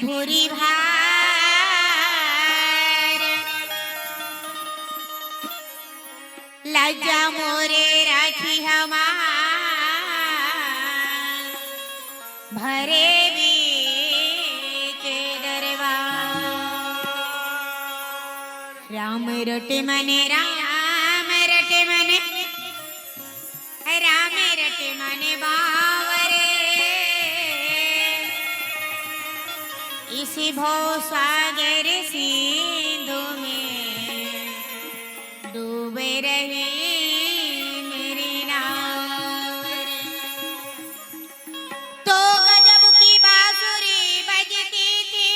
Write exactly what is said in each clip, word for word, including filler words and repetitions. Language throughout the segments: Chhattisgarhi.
पूरी भार। लज्जा मोरे राखी हमार, भरे बीच दरबार। राम रटे मने, राम रटे मने, राम रटे मने बावरे। इसी भव सागर सिंधु में डूबे रही मेरी नाव रे। तो गजब की बांसुरी बजती थी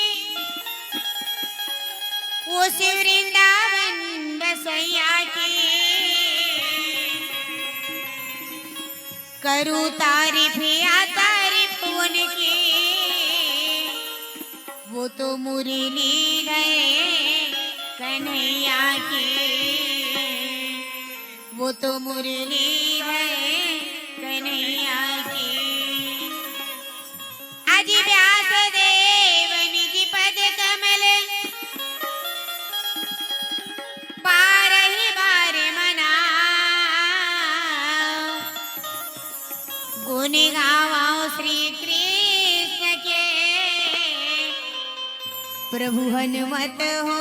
उस वृंदावन बसैया की। करूँ तारीफ या तारीफ उनकी, वो तो मुरलीधर कन्हैया की, वो तो मुरलीधर कन्हैया की। अजि व्यास देव निज पद कमल पारहि बार मना। गुण गावो श्री कृष्ण के, प्रभु हनुमत हो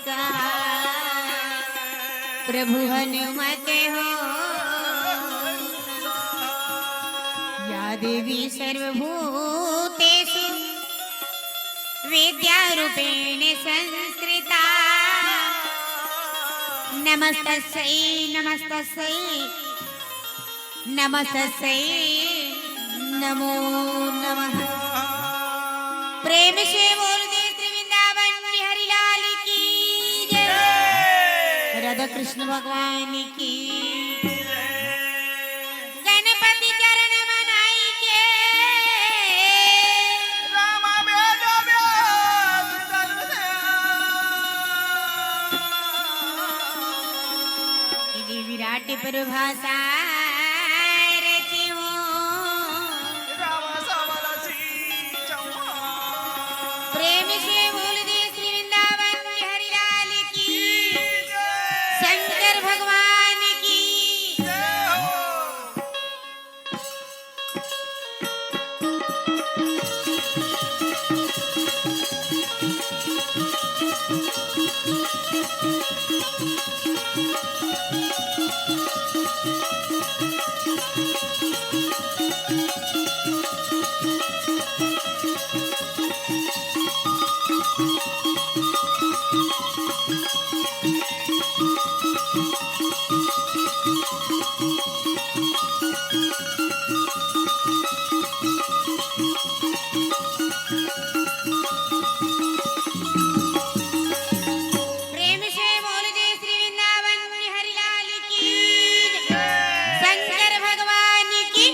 सहाय, प्रभु हनुमत हो। या देवी सर्वभूतेषु विद्यारूपेण संस्कृता। नमस्तस्यै, नमस्तस्यै, नमस्तस्यै, नमो नमः। प्रेम से बोल दे श्री वृंदावन बिहारी लाल की जय। राधा कृष्ण भगवान की। गणपति चरण मनाई के। राम वेद व्यास सर्वदेव। इति विराट प्रभासा रचिहूँ। राम सबल सी चौहान। प्रेम से बोल दे श्री वृंदावन बिहारी लाल की, शंकर भगवान की। प्रेम से बोल दे श्री वृंदावन बिहारी लाल की, शंकर भगवान की।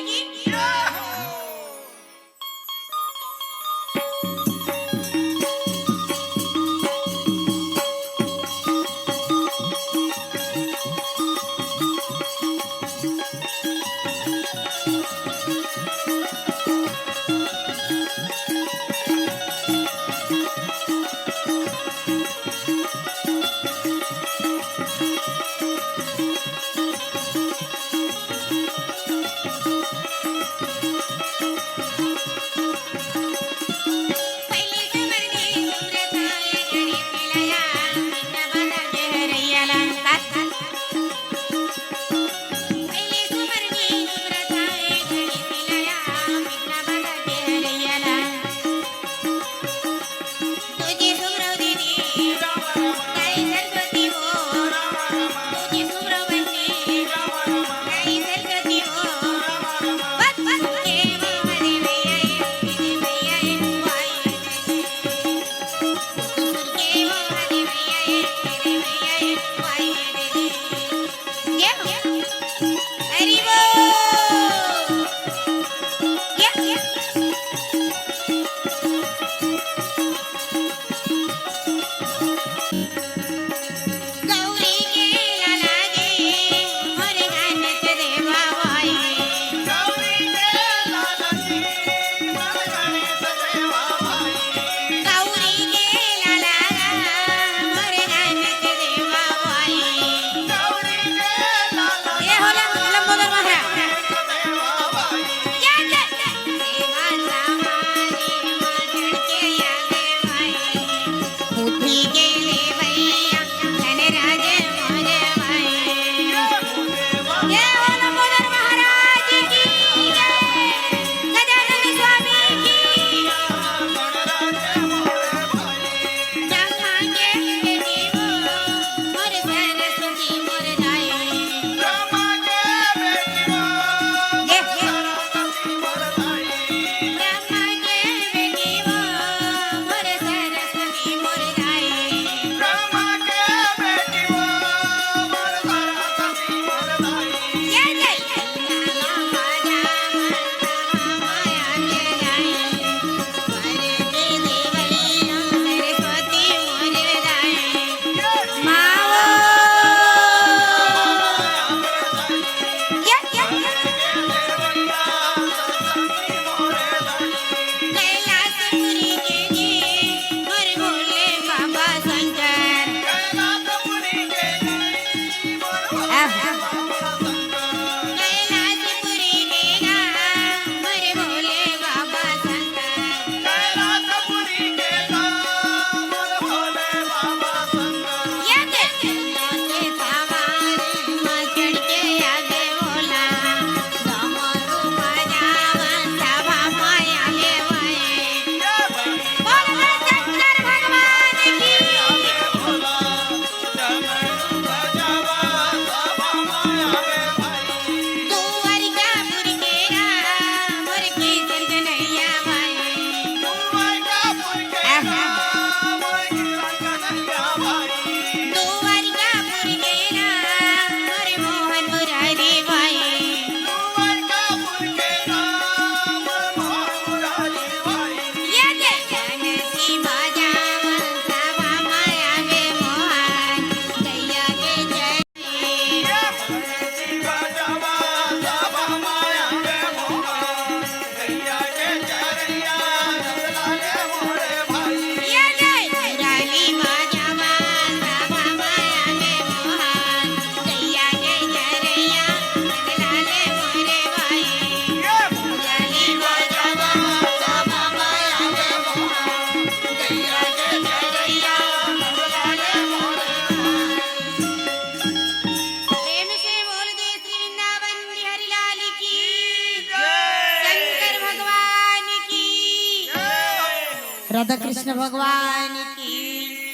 कृष्ण भगवान की।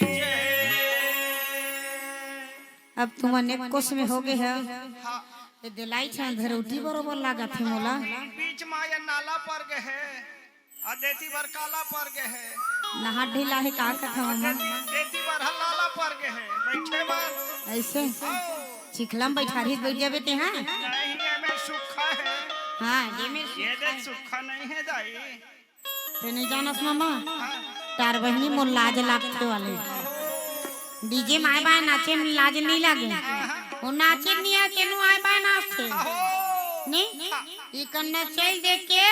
अब तुमन एक कोस में हो गए हो। हाँ। ये दिलाई छन धरौटी बरोबर लागत हे मोला। बीच मा ये नाला पर गए हे, अउ देती बर काला पर गए हे। नहा ढीला हे का कथा ममा? देती बर हलाला पर गए हे, बैठे बर। ऐसे? हाँ। चिखला में बैठा रही, बैठ जाबे ते, हाँ? नहीं, ये में सुखा हे। हाँ, ये में ये सुखा दे हे। सुखा नहीं हे दाई। ते नहीं जानस ममा? हाँ। तार बहिनी मोर लाज लागथे वाले। डीजे में आए बाय नाचे में लाज नहीं लागे। हाँ। वो नाचे नहीं आए, तेनू आए बाय नाचथे। आहो। नहीं? इकन्ना चल देख के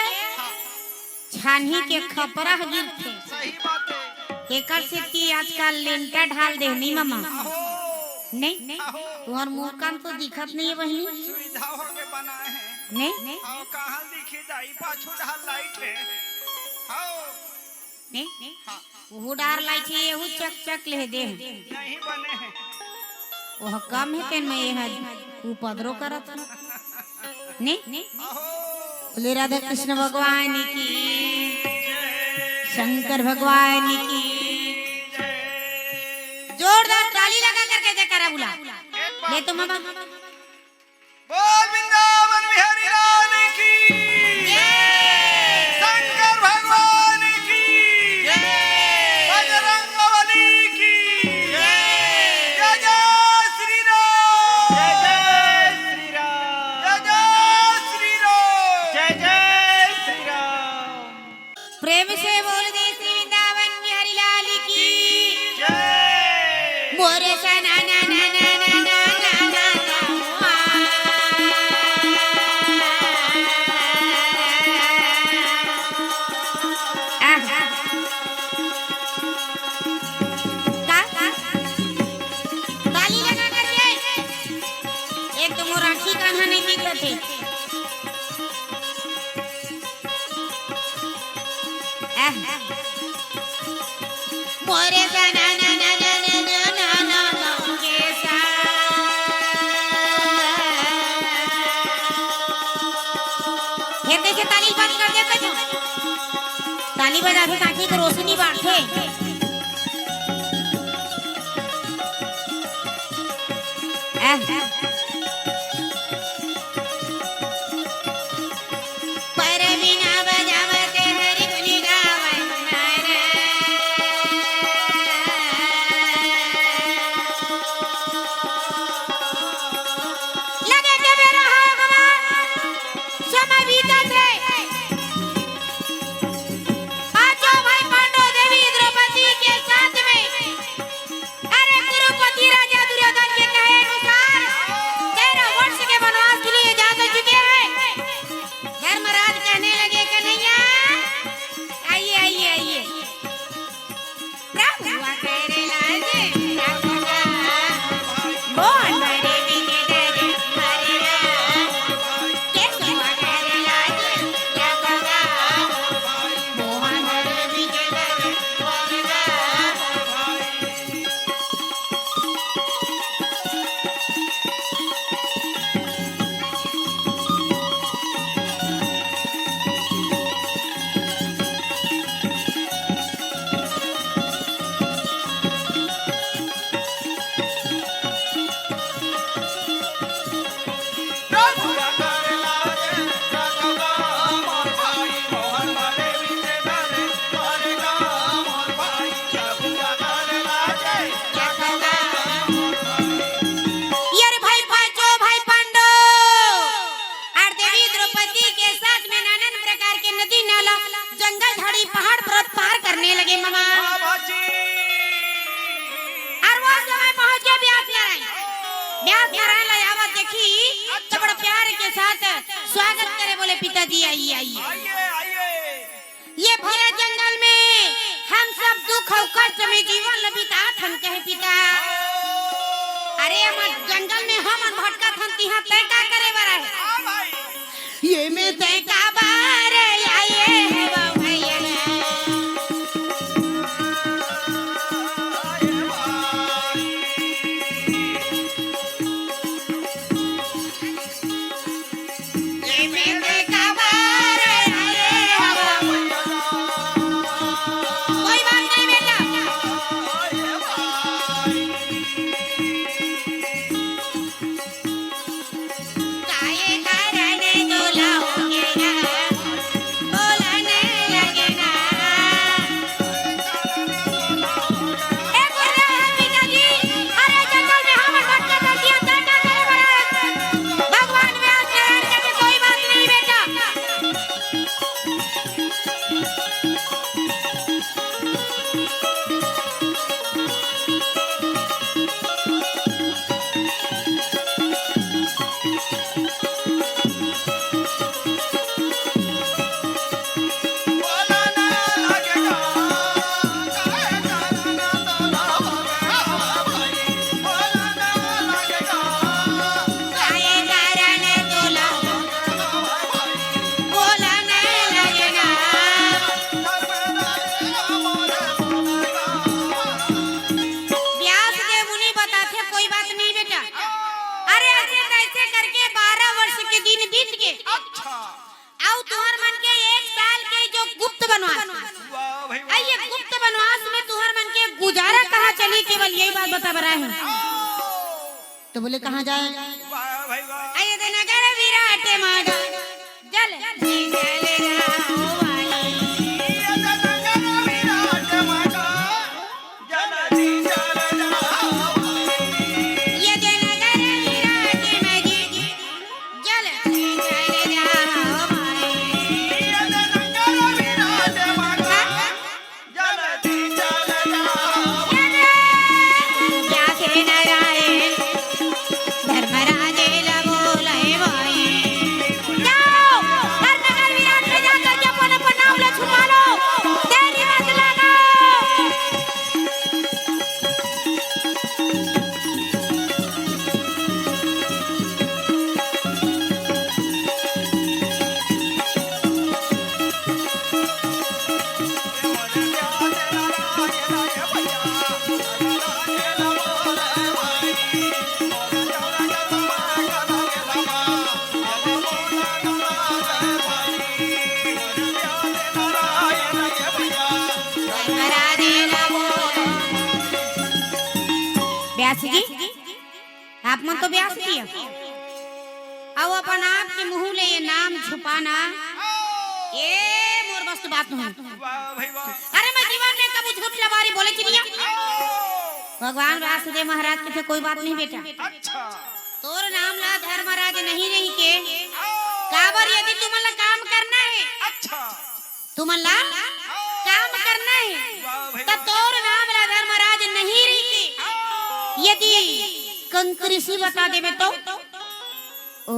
छानही के खपरा ह गिरथे। सही बात हे। एकर सेती आजकल लेंटा ढाल देहनी ममा। आहो। नहीं? आहो। तुहर मुंह कान तो दिखत नहीं हे बहिनी। सुविधा हो के बनाए हे। नहीं? हाँ, कहाँ दिखी दाई, पाछू ढाल लाइट हे। हाँ। नहीं? हाँ। वो डार लाइट हे, यहू चक चक ले दे। नहीं बने हे। वह कम हे तेन में ये ह उपद्रो करत हे। नहीं? आहो। बोले राधा कृष्ण भगवान की, शंकर भगवान की। जोरदार ताली लगा करके जयकारा बुला। एक बार। ले तो ममा। बोल वृंदावन बिहारी लाल की। जय। शंकर भगवान की। जय। बजरंग बली की। जय। जय जय श्री राम। जय जय श्री राम। जय जय श्री राम। जय जय श्री राम। प्रेम से बोल दे श्री वृंदावन बिहारी लाल की। जय। मोरे सना ना ना ना ना ना ना ना ना। आहा। का? ताली लगा करके। एक तो मोर आँखी कान्हा नहीं दिखत हे। मोरे जना ना ना ना ना ना ना ना ना के सा। फेर कइसे ताली बंद कर देथे तू? ताली बजाथे ताकि एक रोशनी बांटथे। लगे के बेरा हो गवा, समय बीतत हे। पांचों भाई पांडव देवी द्रौपदी के साथ में अरे कुरुपति राजा दुर्योधन के कहे अनुसार तेरह वर्ष के वनवास के लिए जा तो चुके हैं। धर्मराज कहने लगे, "कन्हैया, आइए, आइए, आइए।" प्रभु करे लाजे, मोहन भरे बीच डरे, हरे राम। यार भाई पांचों भाई पांडव और देवी द्रौपदी के साथ में नानान प्रकार के नदी नाला, जंगल, झाड़ी, पहाड़, पर्वत पार करने लगे मामा। और वो समय पहुंच गया व्यास नारायण। व्यास नारायण ला आवत देखी तो बड़ा प्यार के साथ स्वागत करे, बोले, "पिताजी, आइए, आइए।" ये भरे जंगल में हम सब दुख अउ कष्ट में जीवन ल बितात हन, कहे पिता। अरे हमर जंगल में हमन भटकत हन, तिहां तैं का करे बर आए? ये में तैं का बर आए हे वो भैया? कोई बात नहीं, के बारह वर्ष के दिन बीत के, अच्छा। अउ तुहर मन के एक साल के जो गुप्त वनवास, वाह भाई वाह। अउ ये गुप्त वनवास में तुहर मन के गुजारा कहाँ चली, केवल यही बात बता बर आए हँव। तो बोले, कहाँ जाए? वाह भाई वाह। अयोध्या नगर विराट माँ जा, जल्दी चले जाओ भाई। अयोध्या नगर विराट माँ जा, जल्दी चले जाओ भाई। अयोध्या नगर विराट माँ जी, जल्दी चले जाओ भाई। अयोध्या नगर विराट माँ जा, जल्दी चल जाओ। जाके नारायण धर्मराजे ला बोले भाई। जाओ, हर नगर विराट में जाकर के अपन, अपन नाम ला छुपा लो। देरी मत लगाओ। व्यास जी, आप मन तो ब्यास जी अउ अपन आप के मुंह ले ये नाम छुपाना, ये मोर बस के बात नहीं। वाह भाई वाह। अरे, मैं जीवन में कभी झूठ लबारी बोले कि नहीं। भगवान वासुदेव महाराज के थे कोई बात नहीं बेटा। अच्छा। तोर नाम ला धर्मराज नहीं रही के। काबर यदि तुमन ला काम करना है, अच्छा। तुमन ला काम करना है, वाह भाई त वाह। तोर नाम ला धर्मराज नहीं रहिते। यदि कंकऋषि बता देबे तो? ओ,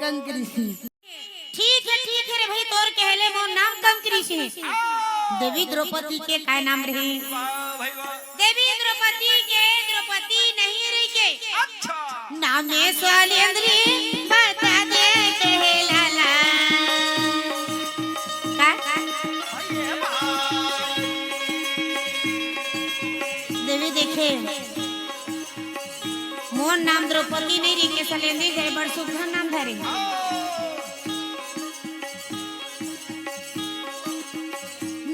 कंकऋषि। ठीक है, ठीक है रे भाई, तोर कहले मोर नाम कंकऋषि है। देवी द्रौपदी के काय नाम रही? वाह भाई वाह। देवी द्रौपदी के द्रौपदी नहीं रही के। अच्छा। नामे सैलेंद्री बता दे कहे लाला। का? देवी देखे, मोर नाम द्रौपदी नहीं रही के सैलेंद्री धरे, बड़ सुघर नाम धरे।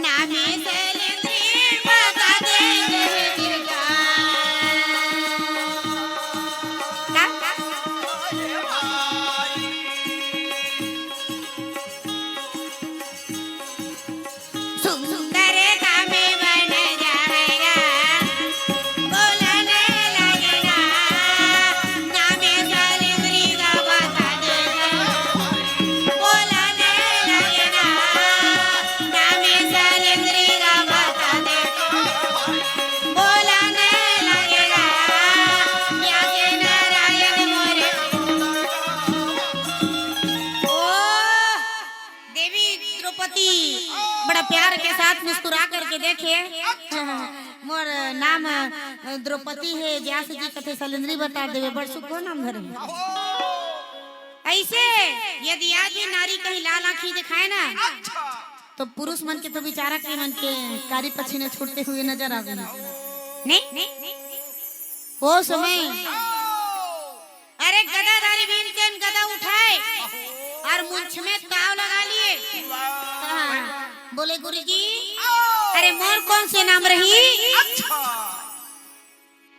नामे सैलेंद्री बता दे कहे गिरजा। का? सुंदर धामे बन जाएगा, बोलने लगेगा, नामे सैलेंद्री का बता देगा, बोलने लगेगा, नामे सैलेंद्री का बता देगा, बोलने लगेगा, या के नारायण मोरे। ओ देवी द्रौपदी बड़ा प्यार के साथ मुस्कुरा करके देखे, मोर नाम द्रौपदी है, व्यास जी कथे सैलेंद्री बता देवे, बड़ सुख नाम धरे। ऐसे यदि आज भी नारी कहीं लाल आंखी दिखाए ना, तो पुरुष मन के तो बेचारा के मन के कारी पसीने छूटते हुए नजर आवे। नहीं? वो समय अरे गदाधारी भीमसेन गदा उठाए और मुंछ में ताव लगा लिए। हाँ, बोले, गुरुजी, अरे मोर कौन से नाम रही? अच्छा।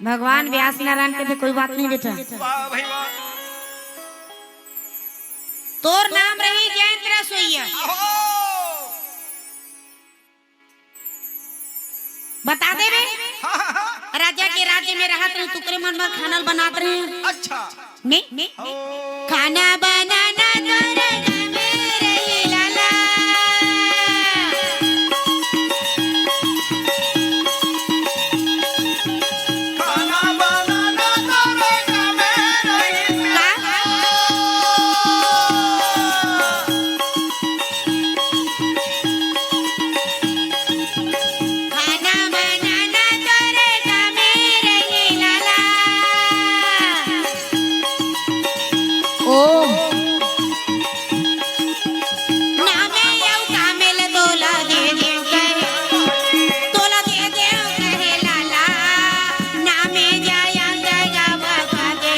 भगवान व्यास नारायण कथे कोई बात नहीं बेटा। वाह भाई वाह। तोर नाम रही जयंत रसोईया। बता देवे। हाँ, हाँ, हाँ। राजा के राज्य में रहत रहे, तुकरे मन बर खाना बनात रहे। अच्छा। ने? ओ। खाना बनाना तोरे काम में रही लाला। खाना बनाना तोरे काम में रही का? लाला। खाना बनाना तोरे कामे रही लाला। ओ। नामे यऊ कामे ले तोला दे देव कहे, तोला दे देव कहे लाला। नामे जाया जगा बता दे।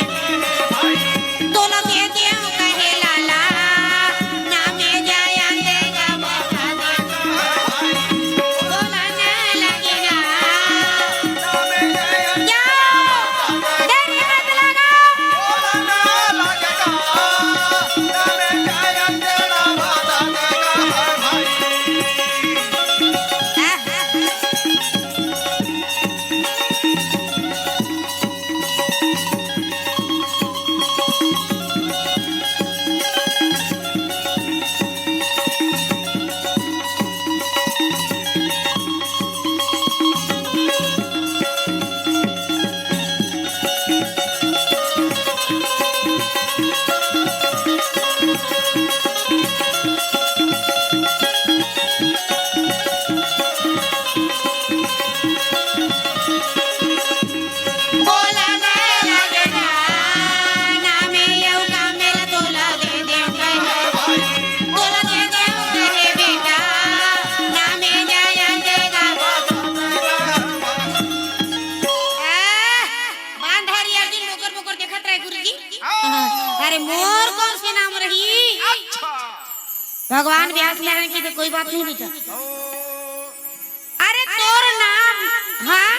दिन बोकर बोकर देखत रहे गुरुजी। हाँ। अरे मोर कौन से नाम रही? अच्छा। भगवान व्यास नारायण की तो कोई बात नहीं बेटा। ओ। अरे तोर नाम, हाँ?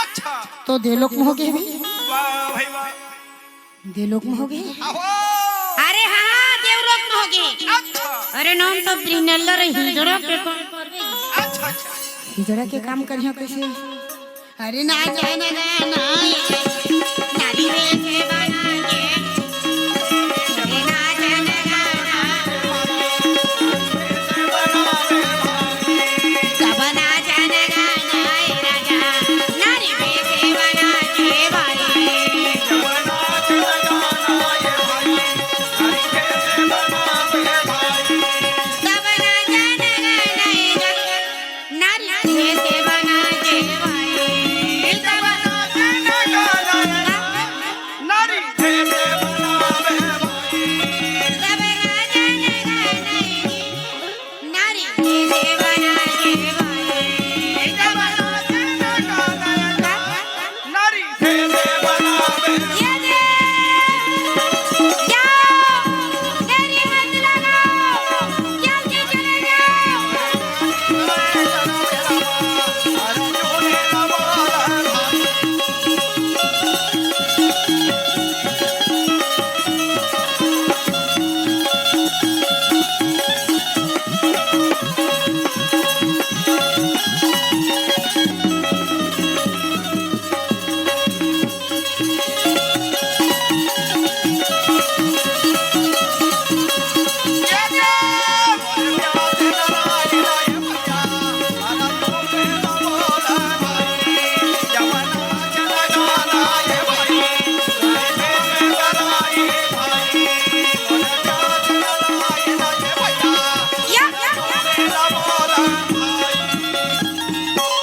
अच्छा। तो देलोक में हो गे भी? वाह भाई वाह। देलोक में हो गे? अहो। अरे हाँ, देवलोक में हो गे। अच्छा। अरे नाम तो प्रिनेलर हिजड़ा के काम करबे। अच्छा, अच्छा। हिजड़ा के काम करियो कैसे? अरे ना जाने ना, ना, नारी रे सेवा ना के। अरे ना जाने ना, ना।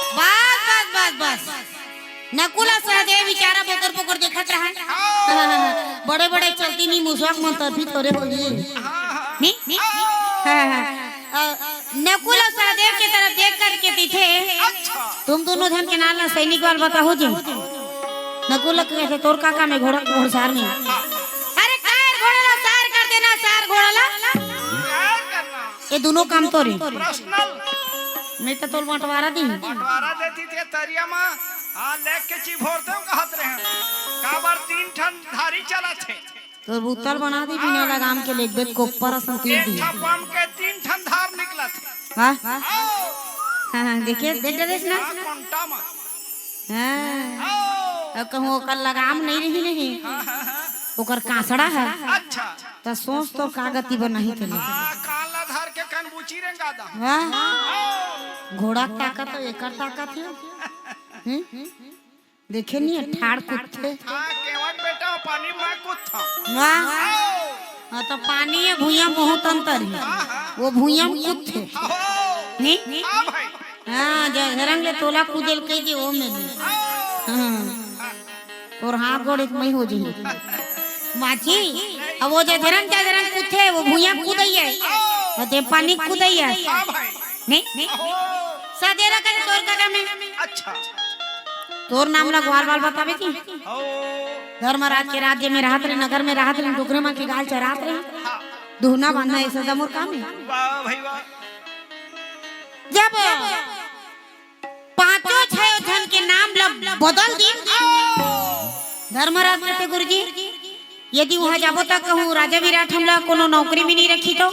बस, बस, बस, बस। नकुल अउ सहदेव बेचारा बोकर बोकर देखत रहा। बड़े बड़े चलती नी मुसवा के मन तभी थोरे होही। नी? हाँ, हाँ। अ, नकुल अउ सहदेव के तरफ देख करके दिखे। तुम दोनों झन के नाम ला सैनिक वाल बताहू जी। नकुल के कथे, "तोर का काम हे घोड़ा, घोड़सार में?" अरे, कायर घोड़ा ला सार कर देना, सार घोड़ा ला। ये दोनों काम तोरे। पर्सनल। मैं तो तोल बंटवारा दी। बंटवारा देती थे तरिया मा। हाँ, लेग के चिभोर देव कहत रहे। काबर तीन ठन धारी चलत हे। तो बुतल बना दी बिना लगाम के लेग बेग कोप्पर असन तीर एक दी। ठा पंप के तीन ठन धार निकलत हे। हाँ? हाँ, हाँ, देखे, देख डरेस ना? हाँ, कोंटा मा। हाँ। हाँ। अब कहूँ ओकर लगाम नहीं रही, नहीं। हाँ, हाँ, हाँ। ओकर कांसड़ा हे। अच्छा। त सोच तो का गति बनाही तेने। हाँ, कान ला धर के कनबूची रेंगा दा। वाह। हाँ। घोड़ा के ताकत अउ एकर ताकत हे। हम्म? देखे नहीं हे, ठाड़ कूदथे। हाँ, केवट बेटा, पानी में कूदथा। वाह। हाँ, तो पानी हे, भुइयां बहुत अंतर हे। हाँ, हाँ। वो भुइयां में कूदथे। हाँ। नहीं? हाँ भाई। हाँ, जय धरम ले तोला कूदेल कह दे, वो में नहीं। हाँ। हाँ। तोर हाथ गोड़ एक मई हो जाही। माची, अब वो जय धरम, जय धरम कूदथे, वो भुइयां कूदइया। अउ ते पानी कूदइया। हाँ भाई। नहीं? सदेरा करे तोर का काम हे। अच्छा। तोर नाम ला ग्वाल बाल बतावे की? ओ। धर्मराज के राज्य में रहत रहे, नगर में रहत रहे, डोकरे मन के गाय चरात रहे। हाँ। दुहना बांधना ऐसा त मोर काम हे। वाह भाई वाह। जब पांचों छह झन के नाम ला बदल दी। धर्मराज कथे, "गुरुजी, यदि वहां जाबो त कहूं राजा विराट हमला कोनो नौकरी में नहीं रखी तो?"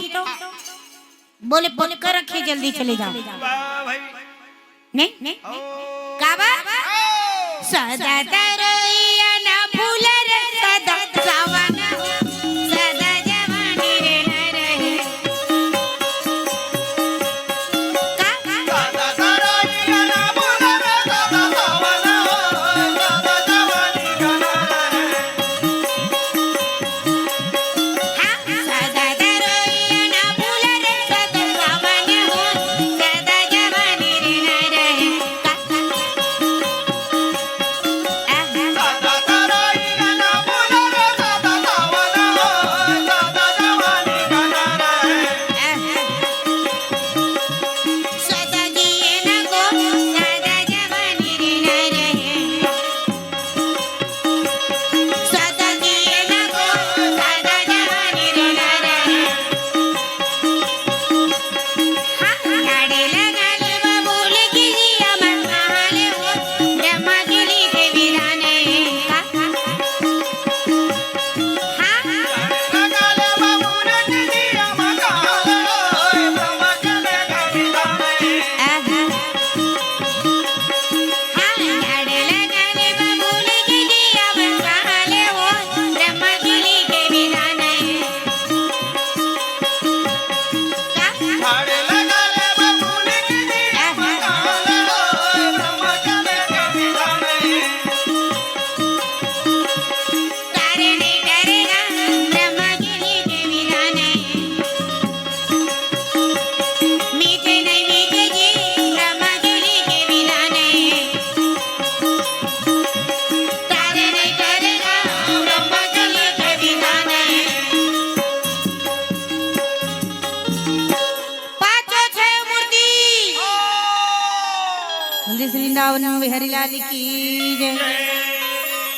बोले, "पक्का रखे, जल्दी चले जाओ।" वाह भाई। नहीं? ओ। काबर? ओ। सदा तरोइया ना भूल रे, सदा सावन हो, सदा जवानी रे न रहे। का? पावन बिहारी लाल की जय।